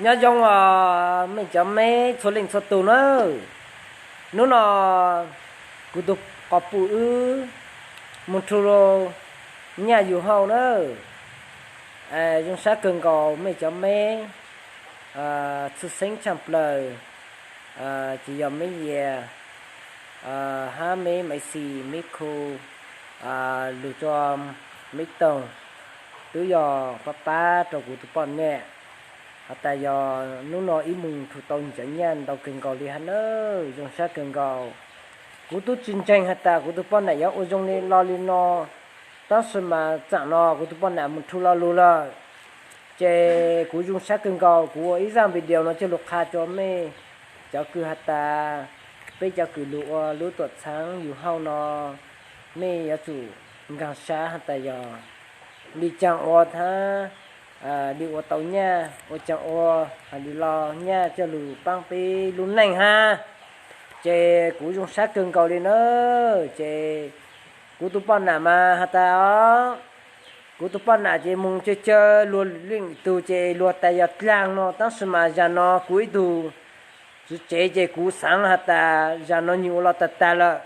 Nyob zoo os mej cov meb txhua leej txhua tus nawb. Hnub no kuv tus qos pum wb mus rhu nyaj yug hauj nawb. Zoo sab kawg nkaus mej cov meb txhua xeeb tshaj plaws, ces yog meb yias hab meb Maiv Xis, meb Khu, lug rua meb Toog, twb yog pab pab rua kuv tus poj nam. Has tas yog hnub no ib moog rhu tau cov nyaj ntau kawg nkaus li hab nawb, zoo sab kawg nkaus. Kuv tub tsi ntseeg has tas kuv tus poj nam yuav ua zoo li lo li no, tab sis mas tsaam no kuv tus poj nam mus rhu lo lug lawm. Ces kuv zoo sab kawg nkaus, kuv ua ib zaaj video no coj lug qha rua mej cov kws has tas peb cov kws lug ua lub tuam txhab yug hauj no, mej yuav tsum nkaag sab has tas yog li caag ua hab li ua tau nyaj, ua caag ua hab li lo nyaj coj lug paab peb lub neej hab. Ces kuv zoo sab kawg nkaus li nawb. Ces kuv tus poj nam mas has tas os, kuv tus poj nam ces moog caw caw luag leej tug ces luag tas yog dlaag no, tab sis mas zag no kuv ib tug tswv tsev ces kuv xaav has tas zag no nwg ua los tag tag lawm.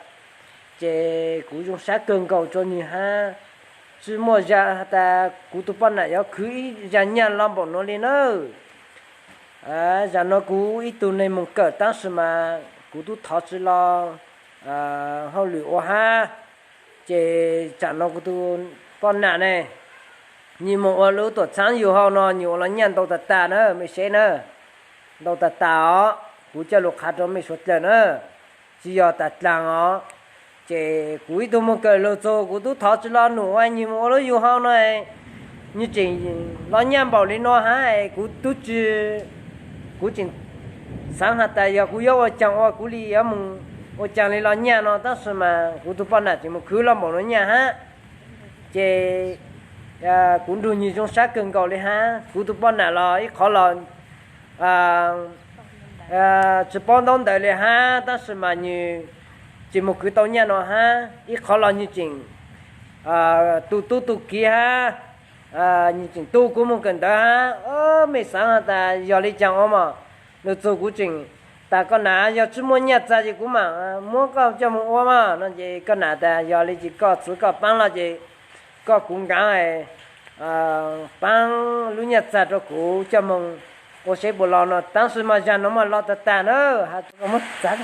Ces kuv zoo sab kawg nkaus rua nwg hab, tsi muaj zag has tas kuv tus poj nam yuav khwv ib zag nyaj lo npaum nuav li nawb. Zag no kuv ib tug neeg moog kawm tab sis mas kuv tub thov tsi lo hauj lwm ua hab. Ces tsaam no kuv tus poj nam ne, nwg moog ua lub tuam txhab yug hauj no nwg ua los nyaj ntau tag tag na mej seb na, ntau tag tag os. Kuv coj lug qha rua mej suav dlawg na, tsi yog tas dlaag os. Ces kuv ib tug moog kawm lug txug kuv tub thov tsi lo num ua nwg moog ua lub yug hauj no, nwg tseem los nyaj npaum li no hab, kuv tub tsi, kuv tseem xaav has tas yog kuv yuav ua caag ua kuv li yuav moog ua caag li los nyaj no, tab sis mas kuv tug poj nam tseem moog khwv los npaum nuav nyaj hab. Ces kuv nrug nwg zoo sab kawg nkaus li hab. Kuv tug poj nam los ib qhov los tsi paub ntaub ntawv li hab, tab sis mas nwg tseem moog khwv tau nyaj no hab. Ib qhov los nwg tseem tu tub tu kiv hab, nwg tseem tu kuv moog kawm ntawv hab. Mej xaav has tas yog li caag ua mas, lug txug kuv tseem tas koj nam yog tsi muaj nyaj txag ces kuv mam muab koj coj moog ua mas no ces koj nam tas yog li ces koj txwv koj paab los ces koj kuv nkaav paab lub nyaj txag rua kuv coj moog ua seb puas lo no, tab sis mas zag no mas lo tag tag na. Has tas muab txav